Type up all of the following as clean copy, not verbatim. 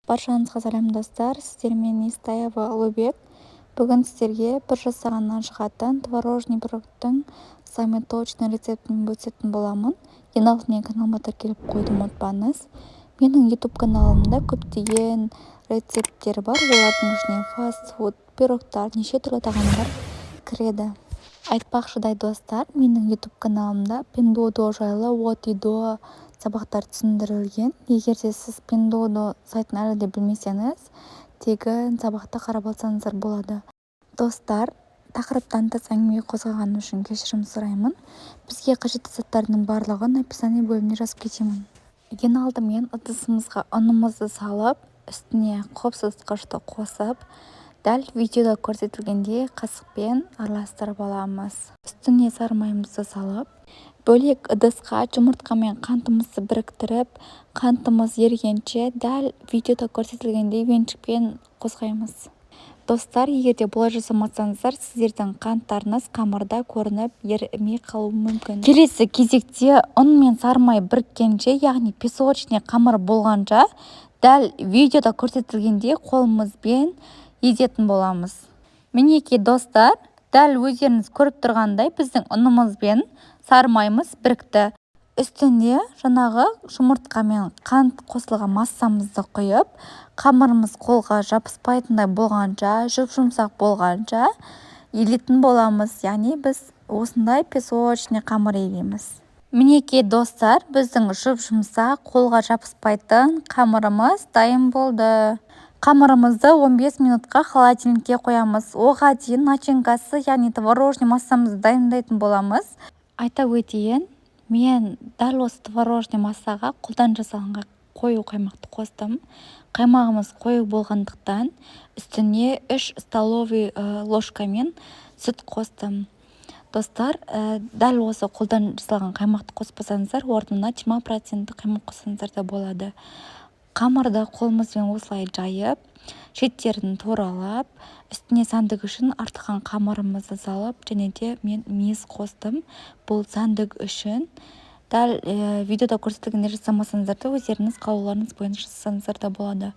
Баршаңызға сәлем, достар! Сіздермен Естаева Ұлыбек. Бүгін сіздерге бір жасағаннан шығатын творожный пирогтың самый точный рецептін бөлісетін боламын. Ең алдымен каналыма тіркеліп қоюды ұмытпаңыз. Менің YouTube каналымда көптеген рецепттер бар. Олардың ішіне фастфуд, пирогтар, неше түрлі тағамдар кіреді. Айтпақшыдай, достар, менің YouTube каналымда Пиндуодуо жайлы от и до сабақтар түсіндірілген. Егер де сіз Пиндуодуо сайтын әлі де білмесеңіз, тегін сабақты қарап алсаңыздар болады. Достар, тақырыптан тыс әңгіме қозғағаным үшін кешірім сұраймын. Бізге қажетті заттардың барлығын описание бөліміне жазып кетемін. Ең алдымен ыдысымызға ұнымызды салып, үстіне қопсытқышты қосып, дәл видеода көрсетілгендей қасықпен араластырып аламыз. Үстіне сары майымызды салып, бөлек ыдысқа жұмыртқа мен қантымызды біріктіріп, қантымыз ерігенше дәл видеода көрсетілгендей венчикпен қозғаймыз. Достар, егер де бұлай жасамасаңыздар, сіздердің қанттарыңыз қамырда көрініп, ерімей қалуы мүмкін. Келесі кезекте ұн мен сары май біріккенше, яғни песочный қамыр болғанша, дәл видеода көрсетілгендей қолымызбен езетін боламыз. Мінекей, достар, дәл өздеріңіз көріп тұрғандай, біздің ұнымыз бен сары майымыз бірікті. Үстіне жаңағы жұмыртқа мен қант қосылған массамызды құйып, қамырымыз қолға жабыспайтындай болғанша, жұп-жұмсақ болғанша илейтін боламыз. Яғни біз осындай песочный қамыр илейміз. Мінекей, достар, біздің жұп-жұмсақ, қолға жабыспайтын қамырымыз дайын болды. Қамырымызды 15 минутқа холодильникке қоямыз. Оға дейін начинкасы, яғни творожный массамызды дайындайтын боламыз. Айта өтейін, мен дәл осы творожный массаға қолдан жасалынған қою қаймақты қостым. Қаймағымыз қою болғандықтан, үстіне 3 столовый ложкамен сүт қостым. Достар, дәл осы қолдан жасалған қаймақты қоспасаңыздар, орнына 20 проценттік қаймақ қоссаңыздар да болады. Қамырды қолымызбен осылай жайып, шеттерін туралап, үстіне сәндік үшін артылған қамырымызды салып, және де мен мейіз қостым. Бұл сәндік үшін. Дәл видеода көрсетілгендей жасамасаңыздар да, өздеріңіз қалауларыңыз бойынша жасасаңыздар да болады.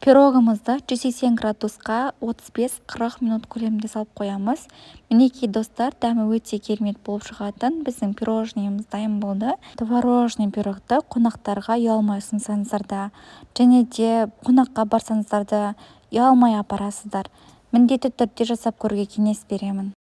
Пирогымызды 180 градусқа 35-40 минут көлемінде салып қоямыз. Мінекей, достар, дәмі өте керемет болып шығатын біздің пирожныйымыз дайын болды. Творожный пирогты қонақтарға ұялмай ұсынсаңыздар да, және де қонаққа барсаңыздар да, ұялмай апарасыздар. Міндетті түрде жасап көруге кеңес беремін.